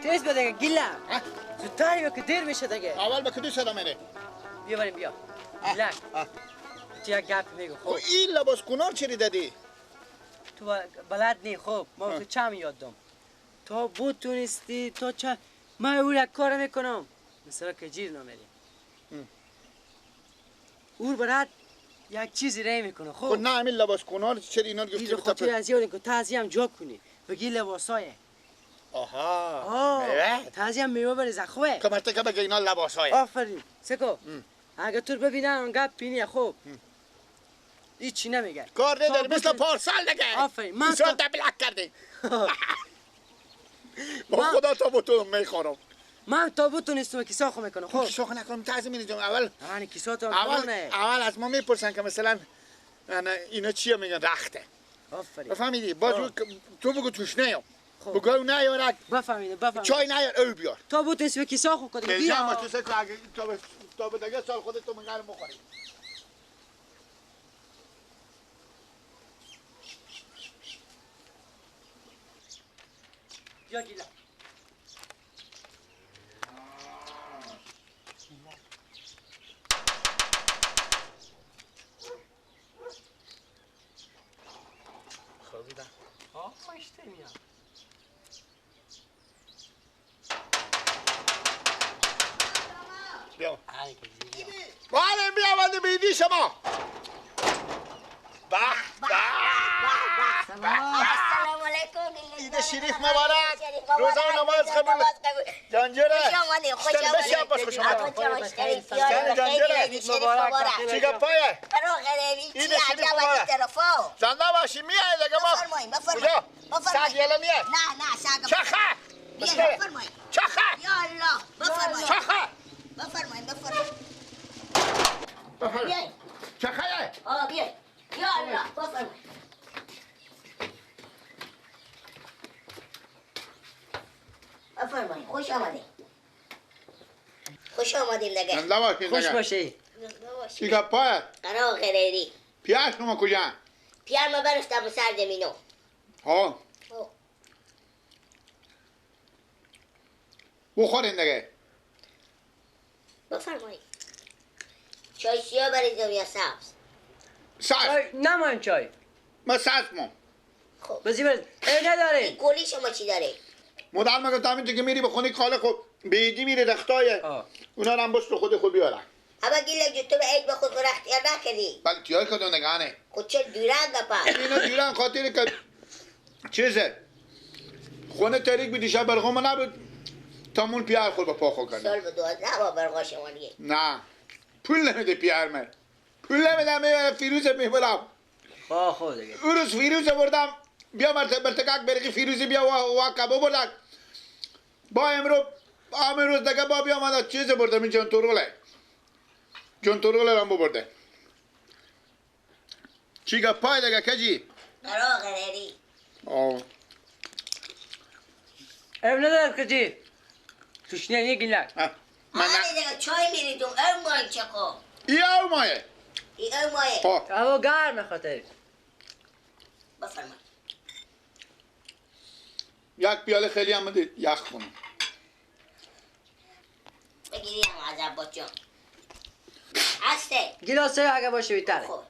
تیز بیا دیگه گیلا. زودتر بیا که دیر میشه دیگه. اول به کدو صدا میره؟ بیا بریم بیا. گیلا. تو یک گپ میگو خب. این لباس کنار چری دادی؟ تو بلد نی خب ما تو چم یاد دادم. تا بود تونستی تا چه من او یک کار میکنم. مثلا که جیر نمیری. اور برات یک چیزی رای میکنه خب. نه همین لباس کنار چرا اینا رو گفتی؟ این خاطر از یاد که تازی هم جا کنی. بگی لباسای. آها. میوه؟ تازی هم میوه بریز خوبه. که مرتکه بگه اینا لباسای. آفرین. سکو. اگه تو ببینن اون گپ پینیه خب. هیچی نمیگه. کار نداری مثل پارسال دیگه. آفرین. من تا تبلک کردی. با خدا تا بتونم میخورم. من تا بتونستم کیسه خو میکنم خب. کیسه خو نکنم تازه میریزم اول. یعنی کیسه تو اول از ما میپرسن که مثلا اینا چیه میگن رخته. آفرین. بفهمیدی؟ باز تو بگو توش نیا. بگو نیارک. بفهمیدم بفهمیدم. چای نیار او بیار. تا بتونستی کیسه خو کنی. بیا. تو سکو اگه تا به دیگه سال خودت تو منگل بخوری. بیا گیلا. خوابیدم. آه اشته میاد. بیا. بله بیا بنده بیدی شما. به به به. السلام علیکم. عید شریف مبارک. روزه و نماز قبول. جانجره. خوش آمدید. خوش آمدید. خوش آمدید. جانجره. مبارک. چی گپایه؟ عید شریف مبارک. زنده باشی میای دیگه ما. بفرمایید بفرمایید. سگ یلا میای؟ نه نه سگ. چخه. بفرمایید. چخه. یا الله بفرمایید. چخه. بفرمایید بفرمایید. بفرمایید. چخه. آه بیای. یا الله بفرمایید. بفرمایید خوش آمدید. خوش آمدید دیگه. زنده باشید. خوش باشی. چی گپایه؟ قرار غیری. پیاز شما کجا؟ پیاز ما برفتم سر زمینو. ها. بخورین دیگه. بفرمایید. چای سیاه بریزم یا سبز؟ سبز. نمایم چای. ما سبز مم. خب. بزی برز. ای نداره. این گلی شما چی داره؟ مادر میگه تا همین که میری به خونه خاله خب بیدی میره رختای اونا رو هم باش تو خود خود بیارن. اما گیلک جو تو به عید به خود رخت یار نکردی. بله تیار کدوم نگانه. خود چه دیران گپا. اینا دیران خاطر که چیزه. خونه تاریک بود دیشب برقم نبود. تا مون پیار خود با پا خود کردم. سال به 12 با برقا شما دیگه. نه. پول نمیده پیار من. پول نمیدم میبرم فیروز میبرم. خب دیگه. اون روز فیروز بردم بیا مرتکک برقی فیروزی بیا وا کباب بردن. با امروز دیگه با بیا من چیز بردم این جنتوروله. جنتوروله رم برده. چی گپای دیگه کجی؟ برا غیری. آه. ام ندار کجی؟ توش نه گیلک. من دیگه چای میریدم ام مای چکو. ای او مایه. ای او مایه. هوا گرم خاطر. بفرمایید. یک پیاله خیلی هم بده یخ کنم. بگیری هم از عباس جان. هسته. گیلاسه اگه باشه بهتره. خب.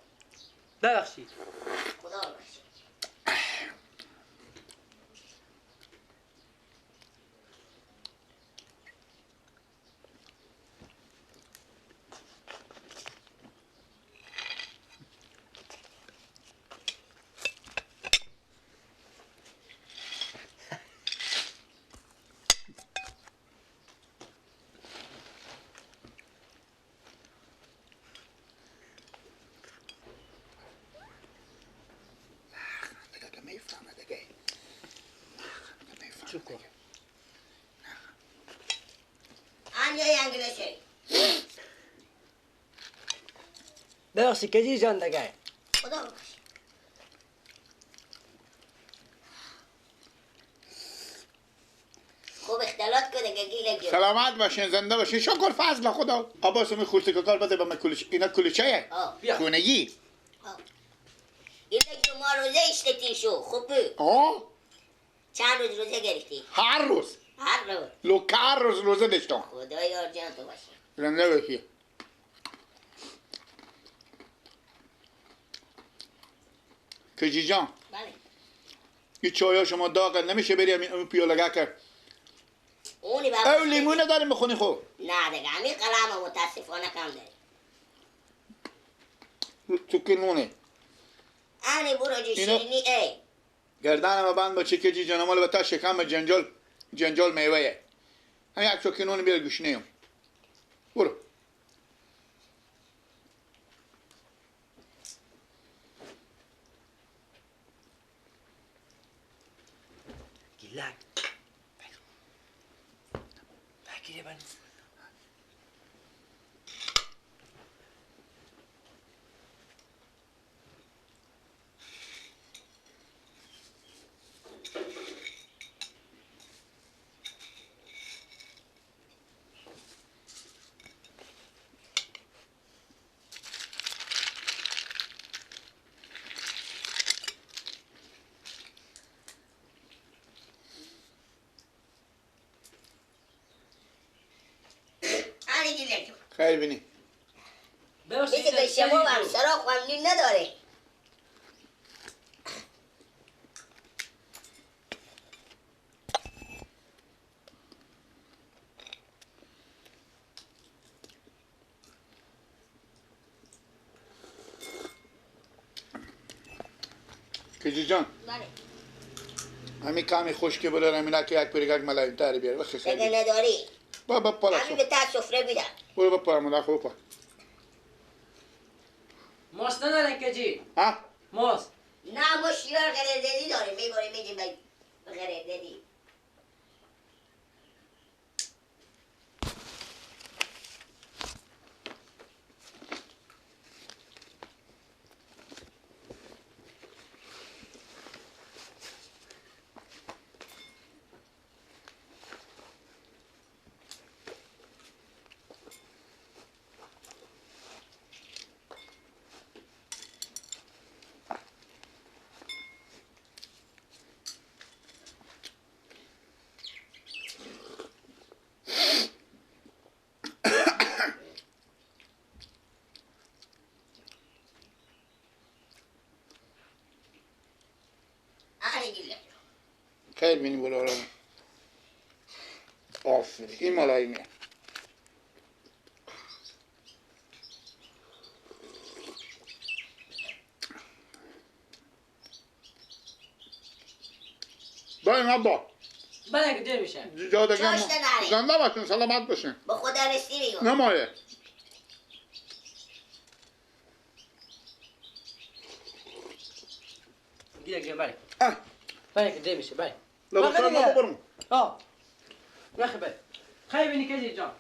ببخشید. خدا ببخشید. ببخشید کجی جان دیگه. خدا ببخشید. خوب اختلاط کن دیگه گیلک جان. سلامت باشین زنده باشین شکر فضل خدا. عباس می خورده که کار بده به من کلوچه. اینا کلوچه خونگی. گیلک جان ما روزه اشتتی شو خوب. آه چند روز روزه گرفتی؟ هر روز. هر روز. لوکر روز روزه داشتم. خدا یار جان تو باشه. زنده باشی. کجی جان؟ بله. این چایا شما داغ نمیشه بری اون پیالگه که اونی بابا او لیمو نداریم بخونی خب؟ نه دیگه همین قلم متاسفانه کم داریم. تو که نونه آنی برو جی شیرینی ای گردنم بند با چه کجی جان مال به تا شکم جنجال جنجال میوه. همین یک چوکی نون بیار گوشنیم. برو. گیلک بگیره من. خیلی بینی مثل که شما همسرا خواندی نداره. کجی جان؟ بله. همین کمی خشکی بره همینا که یک پریگک ملایم تری بیاره بخی خیلی. اگه نداری؟ با پالا همین به تا سفره بیدم. برو با پالا مدا خوب پا. ماست ندارن کجی؟ ها؟ ماست. نه ما شیرار غیرددی داریم میبریم میدیم به غیرددی. خیلی بینی برو آرام. آفرین این ملایمیه. بایم ابا. بله که دیر میشه. جا دیگه زنده باشین سلامت باشین. با خدا رسیدیم. نمایه. گیرک جان بله. بله که دیر میشه بله. لباسا رو ببرم. آه. بخیر بله. خیلی بینی کجی جان.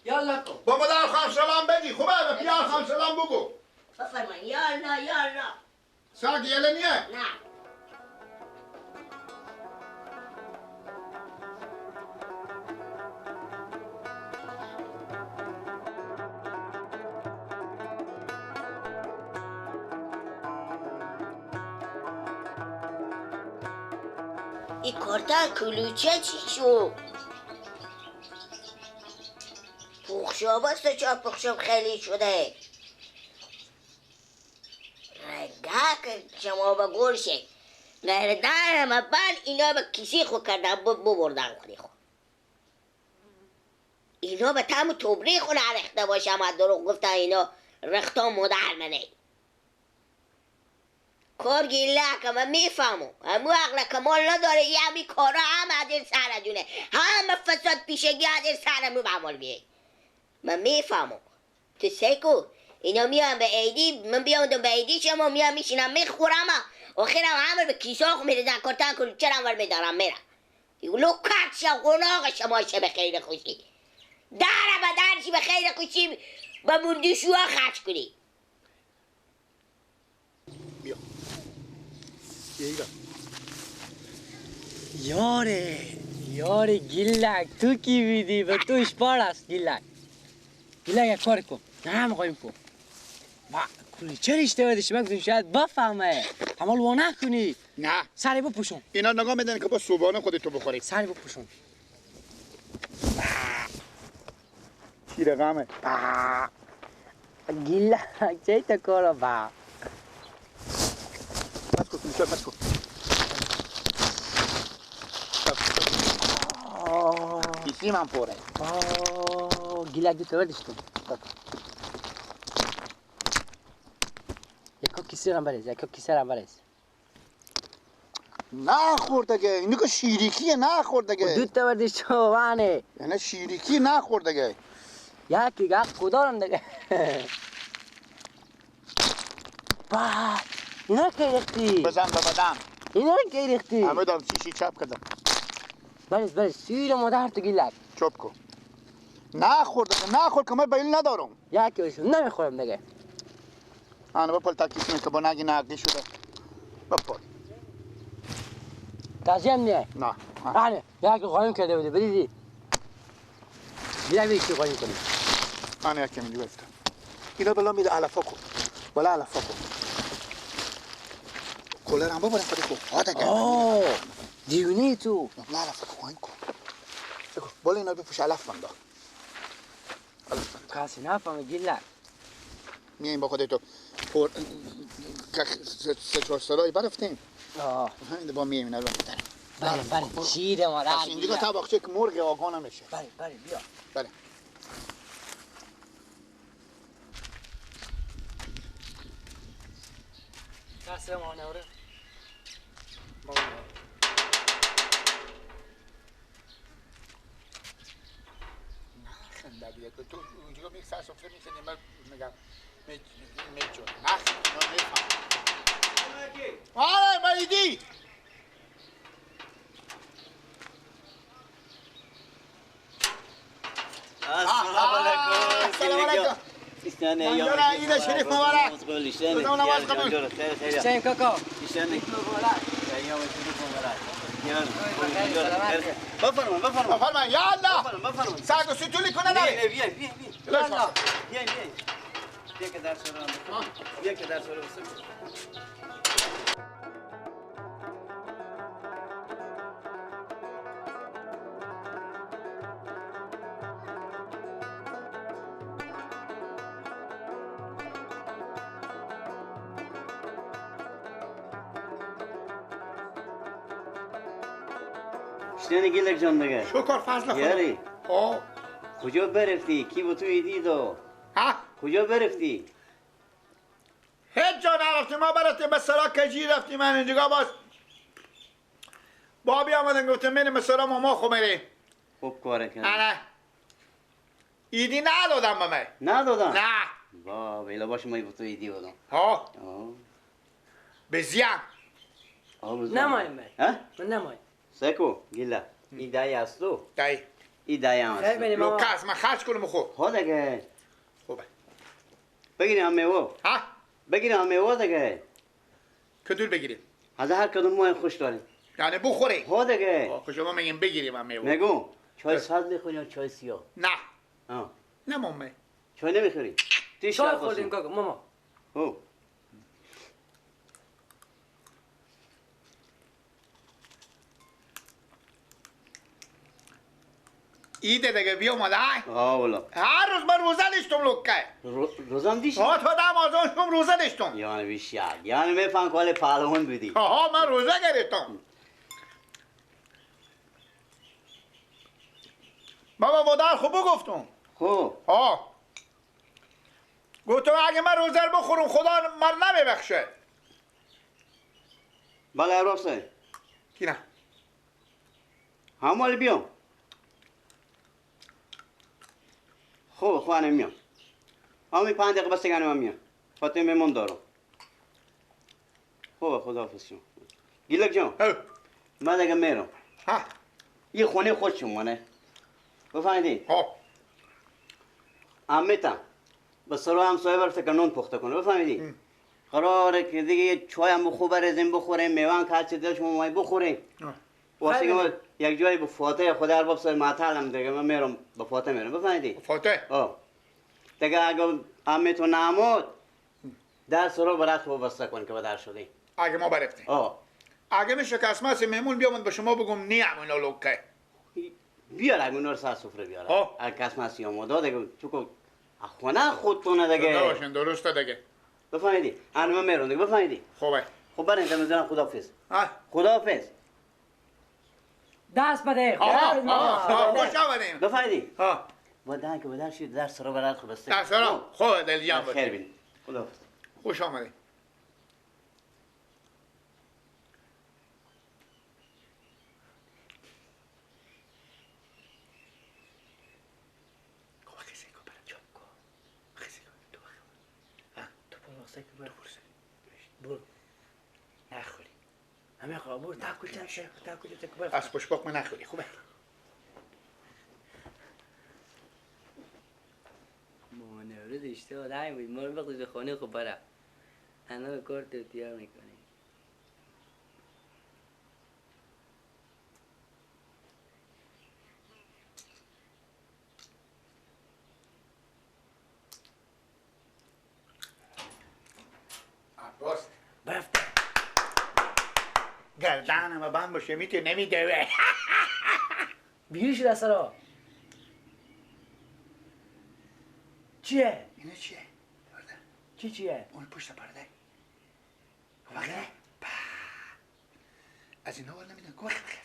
یالا کو. با مادر خانم سلام بگی خوبه به پیار خانم سلام بگو. بفرمایید یالا یالا. ساق یله نیه؟ نه. این کارتن کلوچه چی شد؟ پخشاب است چه پخشاب خیلی شده رنگه که شما به گرشه گردن اول اینا به کیسه خود کردن ببردن خودی خود اینا به تم توبری خود نرخته باشم از دروغ گفتن اینا رختا مادر منه کار گیله که من میفهمم همو عقل کمال نداره یه همی کارا هم از این سر جونه همه فساد پیشگی از این سر مو به بیه من میفهمم تو سیکو اینا میان به عیدی من بیام به عیدی شما میام میشینم میخورم آخرم همه به کیسه خو میریزن کارتن کلوچه ور میدارم میرم لوکت شم قناق شما شه به خیر خوشی در به درشی به خیر خوشی به مردشوها خرج کنی بیا یاره یاره گیلک تو کی بیدی به تو اشپار است گیلک گیلک یک کار کن نه میخوایم کن با کلوچه اشتباه داشتی من گفتم شاید بفهمه همال وا نکنی نه سری بپوشون. اینا نگاه میدن که با صبحانه خودتو بخوری. سری بپوشون. چی رقمه؟ گیلا چه تا کارا با. بس کن بس کن. کیسی من پره. گیلا دو تا برداشتم. یکو کیسه رم برز، یکو کیسه رم برز. نخور دیگه، اینو که شیریکیه نخور دیگه. دو تا برداشتم وانه. یعنی شیریکی نخور دیگه. یکی گپ خدارم دیگه. با اینا کی ریختی؟ بزن به بدن. اینا کی ریختی؟ همه دارم شیشی چپ کردم. برز برز شیر مادر تو گیلک. چپ کن. نخور دیگه، نخور که من بیل ندارم. یکی باشم نمیخورم دیگه. آنو بپل تا کیسه که با نگی نقدی شده. بپل. تازه هم نیه؟ نه. آنه یکی قایم کرده بودی بریزی. بیا بری چی قایم کنی. آنه یکی میدی گرفتم. اینا بلا میده علفا کن. بالا علفا کن. کولر هم ببرم خودی کن. ها دیگه. آه دیونه تو. بالا علفا کن قایم کن. بالا اینا بپوش علف بنده. علف بنده. کسی نفهمه گیلک. میایم با خودت پر سه چهار سالایی برفتیم. آه. با میایم اینا رو می‌داریم. بله بله شیر مادر. پس این دیگه طبقچه که مرغ آقا نمیشه. بله بله بیا. بله. دست ما نوره. نخنده دیگه تو اونجا میگی سر سفره میخندی من میگم میجون نخند نمیفهم. آره مریدی. السلام علیکم. السلام علیکم. عید شریف مبارک. خدا نماز قبول. حسین کاکا. بفرما بفرما. بفرما یا الله. بفرما. سگ و ستولی کنه نری. بیا بیا بیا. بیا بیا. بیا که درس رو بیا که درس رو. شنی گیلک جان دیگه. شکر فضل خدا. یاری. آه. کجا برفتی؟ کی با تو ایدی دو؟ ها؟ کجا برفتی؟ هیچ جا نرفتیم، ما برفتیم به سرا کجی رفتیم. من اینجا باز بابی آمدن گفتیم میریم به سرا ماما خو میریم. خوب کاره کردی. نه ایدی ندادم به من. ندادم؟ نه. با بیلا باش ما با تو ایدی بدم. ها؟ بزیم. نمایم من. ها؟ من نمایم. سکو گیلا ای دایی هست تو؟ دایی. ای دایی هم هست. لوکاس من خرج کنم خو. خو دیگه. خوبه. بگیریم هم میوه. ها؟ بگیریم هم میوه دیگه. کدور بگیریم؟ از هر کدوم ما خوش داریم. یعنی بخوریم. خو دیگه. خب شما میگیم بگیریم هم میوه. نگو چای سبز میخوری یا چای سیاه؟ نه. آه. نه مامه. چای نمیخوری؟ چای خوردیم کاکا ماما. خب. ایده دیگه بیا اومده. آه والا. هر روز من روزه داشتم لکه. روزم دیشی؟ آه تا دم آزان شدم روزه داشتم. یعنی بیشیار. یعنی میفهم که حال پهلوان بودی. آها من روزه گرفتم. بابا مادر خوب گفتم. خوب. آه. گفتم اگه من روزه رو بخورم خدا من نمیبخشه. بله ارباب صاحب. کی نه؟ همال بیام. خوب خوانم میام. همی 5 دقیقه بس من میام. فاطمه مهمون دارم. خوب خداحافظ شما. گیلک جان. من دیگه میرم. ها. یه خونه خود شمانه. بفهمیدی؟ ها. عمتم به سرو همسایه برفته که نون پخته کنه. بفهمیدی؟ قراره که دیگه یه چای هم بخور برزیم بخوریم، میوه هم که هرچی دل شما مای بخوریم. واسه ما یک جایی به فاتح خدا ارباب صاحب معطلم دیگه من میرم به فاتح میرم. بفهمیدی؟ فاتح؟ آه. دیگه اگه عمتون نمود درس رو برات وابسته کن که به در شدی. اگه ما برفتیم. آه. اگه میشه کسمس مهمون بیامد به شما بگم نیم اینا لوکه. بیار اگه اونا رو سر سفره بیاره. اگه کسمسی آماده دیگه تو که خونه خودتونه دیگه. نباشین درسته دیگه. بفهمیدی؟ انا من میرم دیگه بفهمیدی؟ خوبه. خب بریم دم خداحافظ. خداحافظ. دست بده. خوش آمدین. بفهمیدی؟ با دهن که بدن شید درس رو برات خوب است. درس رو خوب دل جان باشه. خیر بین. خداحافظ. خوش آمدین. برو نخوری همه خواه برو تاکل چند تاکل تاکل از پشپاک من نخوری خوبه. ما نوروز اشتباه دهیم بود ما رو بخوز خانه خوب بره انا به کار تیار میکنیم. عباس برفته گردنم بند باشه میتونه نمیده بیری شده سرا. چیه؟ اینه چیه؟ پرده چی چیه؟ اون پشت پرده وقتی از اینا ور نمیدن گوه بخیر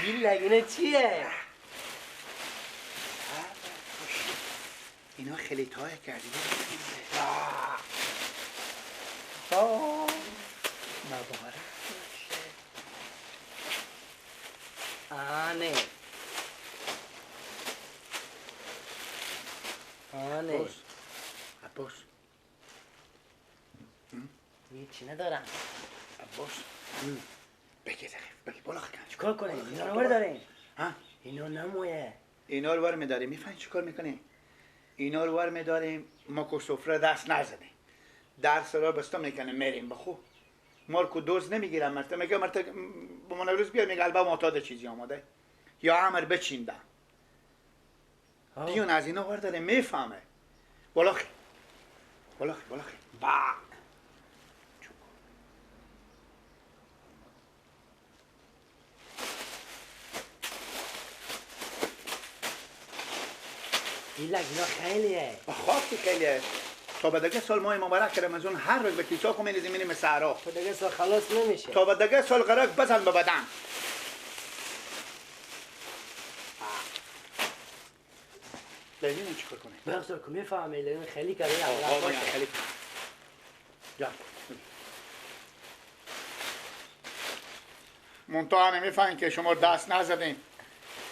بیری اینه چیه؟ اینا خلیط های کردی مبارک باشه. آنه آنه عباس عباس هیچی ندارم. عباس بگی دقیق بگی بالا خیلی چیکار کنیم؟ اینا رو برداریم. ها؟ اینا نمویه. اینا رو بر میداریم. میفهمی چیکار میکنیم؟ اینا رو ور میداریم. ما که سفره دست نزدیم درس را بسته میکنیم میریم بخو ما رو که دوز نمیگیرم مرته میگه مرته با من روز بیار میگه البا معتاد چیزی آماده یا امر بچیندم دیون از اینا ور داره میفهمه. بالا خی بالا خی بالا خی با اینا خیلیه. خاکی خیلیه. تا به دیگه سال ماه مبارک رمضان هر روز به کیسا خو میریزیم میریم صحرا. تا دیگه سال خلاص نمیشه. تا به دیگه سال قرار بزن به بدن. لازم چیکار کنه؟ بخصوص که میفهمی لازم خیلی کاری آقا خیلی. جا. منتها نمیفهمین که شما دست نزدین.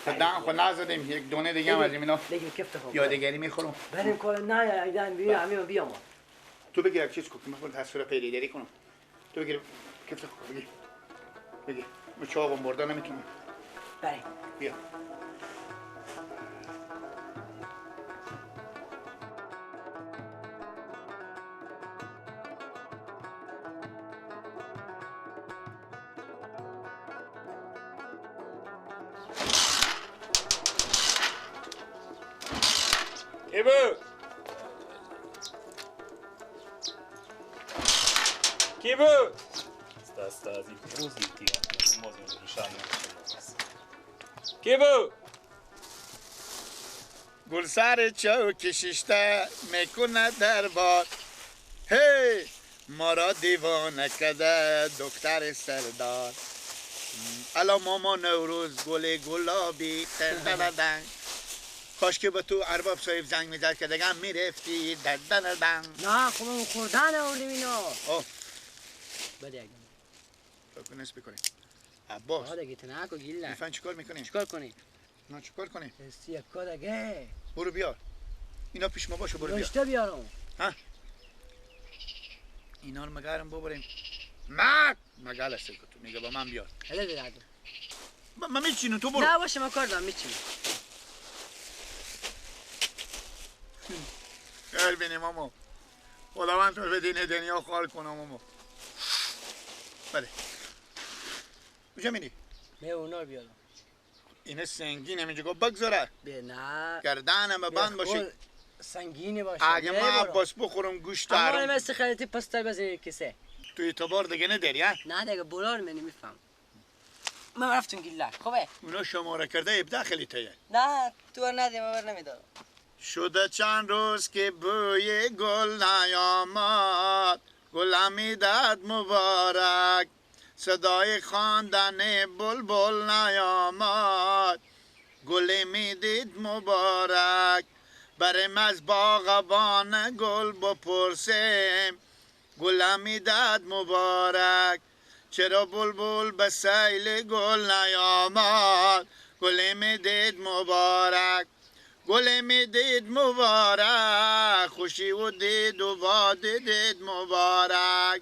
دم خود نزدیم یک دونه دیگه هم از اینا یادگاری میخورم. بریم کار نه ایدن بیا همین بیام. تو بگیر یک چیز کو که من خود تصویر پیدا کنم. تو بگیر کفت خود بگیر. بگیر. من چاقم برده نمیتونم. بریم. بیا. کی بود؟ کی بود؟ کی بود؟ گل سر چوک شیشته میکنه دربار، هی ما را دیوانه کده دکتر سردار. الا ماما نوروز گل گلابی تن. کاش که با تو ارباب صاحب زنگ میزد که دیگه هم میرفتی ددن دن. نه خب ما خوردن آوردیم اینا. آه بده اگه تو کنس بکنیم عباس. آه دیگه تنها گیل نه. میفهمی چیکار میکنیم؟ چیکار کنیم؟ نه چیکار کنیم؟ سی کا دیگه برو بیار اینا پیش ما باشه. برو بیار داشته بیارم. ها اینا رو مگرم ببریم. مرد مگل است که تو میگه با من بیار. هله دیگه من میچینم تو برو. نه باشه من کار دارم میچینم. خیر بینیم ماما. خداوند تو به دین دنیا خال کنم ماما. بله کجا میری؟ می اونا رو بیارم. اینه سنگینه اینجا گفت بگذاره. به نه گردنم بند باشه. سنگینی باشه. اگه ما عباس بخورم گوشت دارم. اما مثل خریتی پستای بزنی کیسه. تو اعتبار دیگه نداری ها؟ نه دیگه بولار من نمیفهم. من رفتم گیلک خوبه؟ اونا شماره کرده 17 خلیطه. نه تو ندی من بر نمیدارم. شده چند روز که بوی گل نیامد، گل میداد مبارک، صدای خواندن بلبل نیامد، گل میدید مبارک، برم از باغبان گل بپرسیم، گل میداد مبارک، چرا بلبل به سیل گل نیامد، گل میدید مبارک، گل میدید مبارک، خوشی و دید و باد دید مبارک،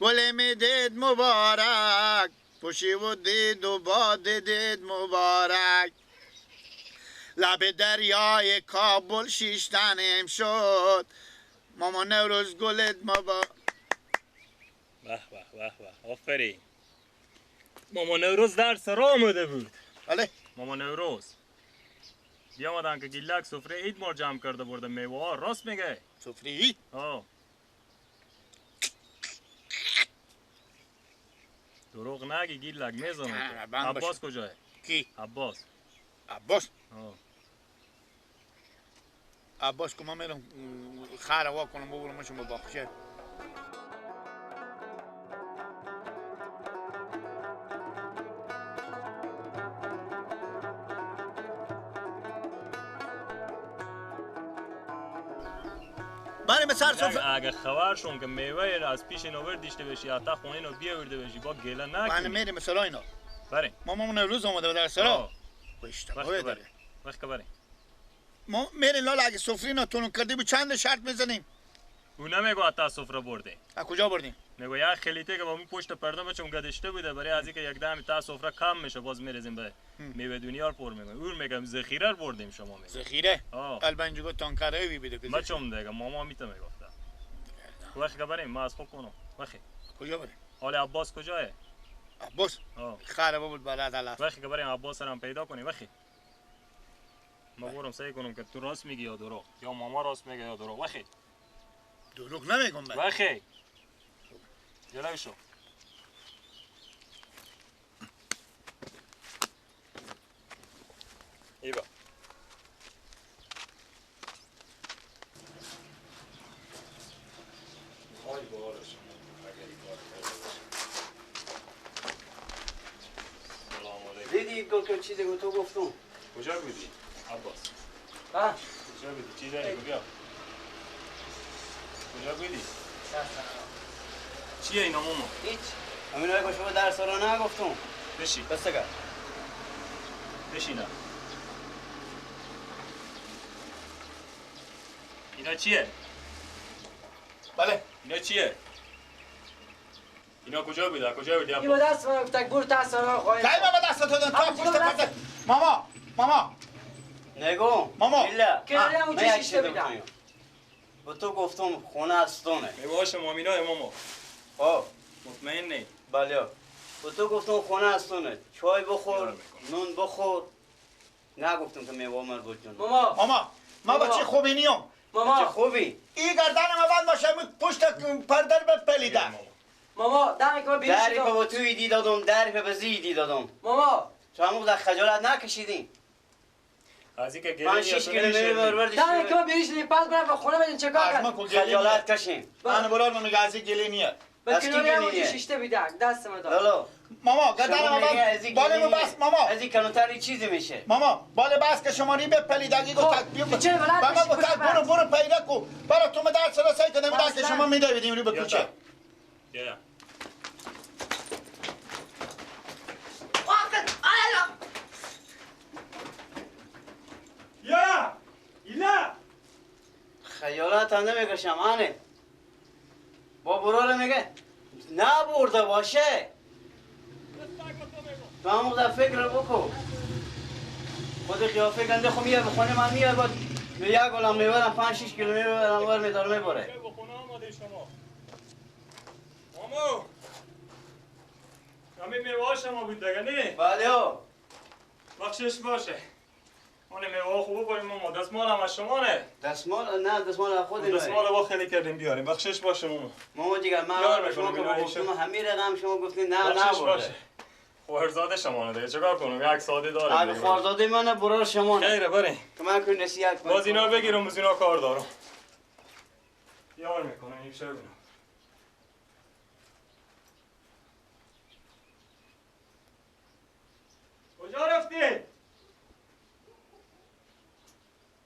گل میدید مبارک، خوشی و دید و باد دید مبارک، لب دریای کابل شیشتنم شد، ماما نوروز گلت مبارک. به به به به آفرین. ماما نوروز در سرا آمده بود. بله ماما نوروز بیامدن که گیلک سفره عید مار جمع کرده برده میوه ها. راست میگه؟ سفره عید؟ آه دروغ نگی گیلک میزنم. عباس کجاه؟ کی؟ عباس. عباس؟ آه عباس که من میرم خر وا کنم ببرمشون به باغچه. بریم سر سفره. اگه خبرشون که میوه از پیش اینا بردیشته بشی حتی خونه اینو بیاورده بشی با گله نکنی. من میریم سرا اینا. بریم. مامان نوروز آمده بود در سرا. اشتباه داره. وقت بریم. ما میریم لالا اگه سفره اینا تون کردی بود چند شرط میزنیم؟ او نمیگه حتی سفره برده. از کجا بردیم؟ میگه یک خلیته که با مو پشت پرده بچم گدشته بوده برای از اینکه یک دم تا سفره کم میشه باز میریزیم به میوه دنیا رو پر میکنیم. اون میگم ذخیره بردیم شما میگم. ذخیره؟ قلبا اینجا تانکره وی بده که بچم دیگه ماما میته میگفت. وقت بریم ما از خود کنم. وقت کجا بریم؟ حالا عباس کجاه؟ عباس؟ خره بود بلد علف. وقتی که بریم عباس رو هم پیدا کنیم. وقتی ما برم سعی کنم که تو راست میگی یا دروغ، یا ماما راست میگه یا دروغ. وقتی دروغ نمیگم من. وقتی جلوی شو. ایوا های بارش اگر این کار کرده باشه. سلام علیکم. دیدی گل که چیزی گفت تو گفتم. کجا بودی عباس؟ ها کجا بودی؟ چی داری؟ بیا. کجا بودی؟ چیه اینا ماما؟ هیچ. همین که شما درس رو نگفتم. بشی. بس دیگه. بشینا. اینا چیه؟ بله. اینا چیه؟ اینا کجا بوده؟ کجا بودی عباس؟ اینا دست من گفت برو تا سرا خواهی. کی بابا دست تو دادن تا پشت پرده. ماما ماما نگو ماما کناری هم اونجا شیشته بیدم. با تو گفتم خونه از تونه. میوه شما مینا ماما. خب مطمئن نی؟ بله. با تو گفتم خونه از تونه. چای بخور، نون بخور. نگفتم که میوه مر بود جون. ماما ماما ما بچه خوبی نیام. ماما بچه خوبی؟ این گردن ما بند باشه پشت پرده رو پلیده. ماما دمی که بیرون دری به تو ایدی دادم، دری به زیدی دادم. ماما تو همون در خجالت نکشیدی؟ از اینکه گله 6 کیلومتر بربردی. دمی که بیرون شدی پس برم به خونه بدین چه کار کرد؟ خجالت کشیم. من برار من از گله نیه. به کناری هم اونجا شیشته بیدک دست ما داد. ماما گردن ما بند بالا بس ماما از این کلانتری چیزی میشه. ماما بالا بس که شما ری به پلیدگی گفت بیا ماما گفت برو برو پیدا کو برا تو ما درس را سعی کنم که شما میدویدیم رو به کوچه. یا یا ایلا خیالات هم نمیکشم آنه با براره میگه نبرده باشه. تو همون در فکر بکن. خود قیافه گنده خو میاد به خونه من میاد با یک گلم میبرم 5 6 کیلو میبرم ور میدارم میبره. به خونه آماده شما. مامو همین میوه شما بود دیگه نه؟ بله. بخشش باشه. اون میوه خوب بخوریم ماما. دستمال هم از شما نه. دستمال نه، دستمال خود اینه. دستمال با خیلی کردیم بیاریم. بخشش باشه ماما. ماما جگر من شما که گفتم همین رقم شما گفتین نه نه برده. خوارزاده شما دیگه چیکار کنم؟ یک ساده داره. اگه خوارزاده منه برار شما. خیره بریم. کمک کن نصیحت کن. باز اینا بگیرم، باز اینا کار دارم. یار میکنم این شب.